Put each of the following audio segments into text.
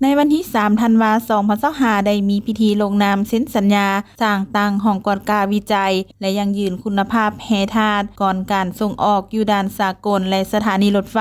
ໃນວັນທີສາມ ທັນວາ ສອງພັນຊາວຫ້າ ໄດ້ມີພິທີລົງນາມເຊັນສັນຍາສ້າງຕັ້ງຫ້ອງກວດກາວິໄຈ ແລະ ຢັ້ງຢືນຄຸນນະພາບແຮ່ທາດກ່ອນການສົ່ງອອກຢູ່ດ່ານສາກົນ ແລະ ສະຖານີລົດໄຟ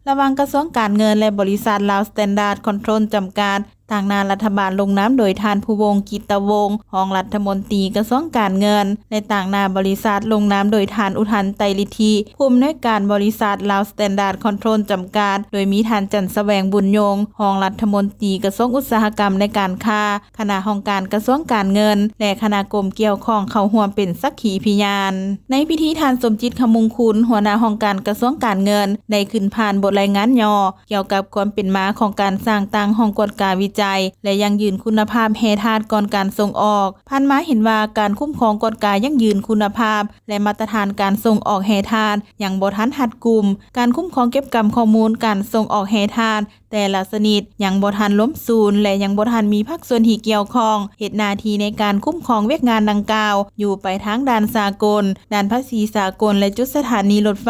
ລະຫວ່າງກະຊວງການເງິນ ແລະ ບໍລິສັດ ລາວສະແຕນດາດຄອນໂທຣນ ຈຳກັດ ຕາງໜ້າລັດຖະບານລົງນາມໂດຍທ່ານ ພູວົງ ກິດຕະວົງ ຮອງລັດຖະມົນຕີກະຊວງການເງິນ ແລະ ຕາງໜ້າບໍລິສັດລົງນາມໂດຍທ່ານ ອຸທັນ ໄຕລິດທິ ຜູ້ອຳນວຍການບໍລິສັດ ລາວສະແຕນດາດຄອນໂທຣນ ຈຳກັດ ໂດຍມີທ່ານ ຈັນສະແຫວງ ບຸນຍົງ ຮອງລັດຖະມົນຕີກະຊວງອຸດສາຫະກຳ ແລະ ການຄ້າ, ຄະນະຫ້ອງການກະຊວງການເງິນ ແລະ ຄະນະກົມກ່ຽວຂ້ອງເຂົ້າຮ່ວມເປັນສັກຂີພິຍານ. ໃນພິທີ ທ່ານ ສົມຈິດ ຄຳມຸງຄຸນ ຫົວໜ້າຫ້ອງການກະຊວງການເງິນ ໄດ້ຂຶ້ນຜ່ານບົດລາຍງານຫຍໍ້ ກ່ຽວກັບຄວາມເປັນມາຂອງການສ້າງຕັ້ງຫ້ອງກວດກາວິໄຈ ແລະ ຢັ້ງຢືນຄຸນນະພາບແຮ່ທາດກ່ອນການສົ່ງອອກ. ຜ່ານມາເຫັນວ່າການຄຸ້ມຄອງກວດກາຢັ້ງຢືນຄຸນນະພາບ ແລະ ມາດຕະຖານການສົ່ງອອກແຮ່ທາດຍັງບໍ່ທັນຮັດກຸມ, ການຄຸ້ມຄອງເກັບກຳຂໍ້ມູນການສົ່ງອອກແຮ່ທາດແຕ່ລະຊະນິດຍັງບໍ່ທັນລົມສູນ ແລະ ຍັງບໍ່ທັນມີພາກສ່ວນທີ່ກ່ຽວຂ້ອງເຮັດໜ້າທີ່ໃນການຄຸ້ມຄອງວຽກງານດັ່ງກ່າວ ຢູ່ປາຍທາງດ່ານສາກົນ, ດ່ານພາສີສາກົນ ແລະ ຈຸດສະຖານີລົດໄຟ.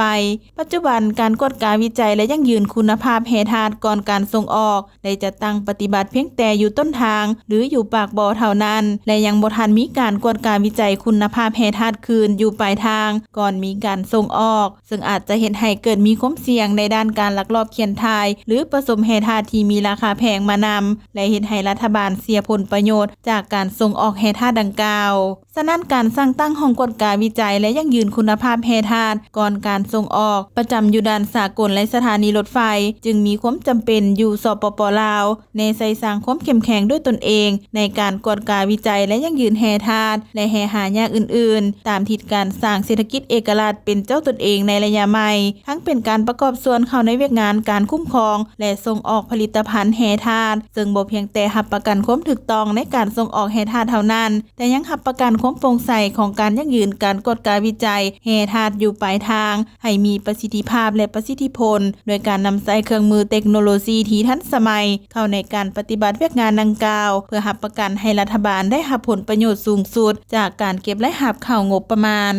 ປັດຈຸບັນ, ການກວດກາວິໄຈ ແລະ ຢັ້ງຢືນຄຸນນະພາບແຮ່ທາດກ່ອນການສົ່ງອອກ ໄດ້ຈັດຕັ້ງປະຕິບັດພຽງແຕ່ຢູ່ຕົ້ນທາງ ຫຼື ຢູ່ປາກບໍ່ເທົ່ານັ້ນ ແລະ ຍັງບໍ່ທັນມີການກວດກາວິໄຈຄຸນນະພາບແຮ່ທາດຄືນຢູ່ປາຍທາງ ກ່ອນມີການສົ່ງອອກ, ເຊິ່ງອາດຈະເຮັດໃຫ້ເກີດມີຄວາມສ່ຽງໃນດ້ານການລັກລອບຂຽນຖ່າຍ ຫຼື ປະສົມແຮ່ທາດທີ່ມີລາຄາແພງມານຳ ແລະ ເຮັດໃຫ້ລັດຖະບານເສຍຜົນປະໂຫຍດຈາກການສົ່ງອອກແຮ່ທາດດັ່ງກ່າວ. ສະນັ້ນ, ການສ້າງຕັ້ງຫ້ອງກວດກາວິໄຈ ແລະ ຢັ້ງຢືນຄຸນນະພາບແຮ່ທາດກ່ອນການສົ່ງອອກ ປະຈຳຢູ່ດ່ານສາກົນ ແລະ ສະຖານີລົດໄຟ ຈຶ່ງມີຄວາມຈຳເປັນຢູ່ ສປປ ລາວ ແນໃສ່ສ້າງຄວາມເຂັ້ມແຂງດ້ວຍຕົນເອງ ໃນການກວດກາວິໄຈ ແລະ ຢັ້ງຢືນແຮ່ທາດ ແລະ ແຮ່ຫາຍາກອື່ນໆ ຕາມທິດການສ້າງເສດຖະກິດເອກະລາດເປັນເຈົ້າຕົນເອງໃນໄລຍະໃໝ່, ທັງເປັນການປະກອບສ່ວນເຂົ້າໃນວຽກງານການຄຸ້ມຄອງ ແລະ ສົ່ງອອກຜະລິດຕະພັນແຮ່ທາດ, ເຊິ່ງບໍ່ພຽງແຕ່ຮັບປະກັນຄວາມຖືກຕ້ອງໃນການສົ່ງອອກແຮ່ທາດເທົ່ານັ້ນ, ແຕ່ຍັງຮັບປະກັນຄວາມໂປ່ງໃສຂອງການຢັ້ງຢືນການກວດກາວິໄຈແຮ່ທາດຢູ່ປາຍທາງ ໃຫ້ມີປະສິດທິພາບ ແລະ ປະສິດທິຜົນ ໂດຍການນຳໃຊ້ເຄື່ອງມືເຕັກໂນໂລຊີທີ່ທັນສະໄໝເຂົ້າໃນການປະຕິບັດວຽກງານດັ່ງກ່າວ ເພື່ອຮັບປະກັນໃຫ້ລັດຖະບານໄດ້ຮັບຜົນປະໂຫຍດສູງສຸດຈາກການເກັບລາຍຮັບເຂົ້າງົບປະມານ.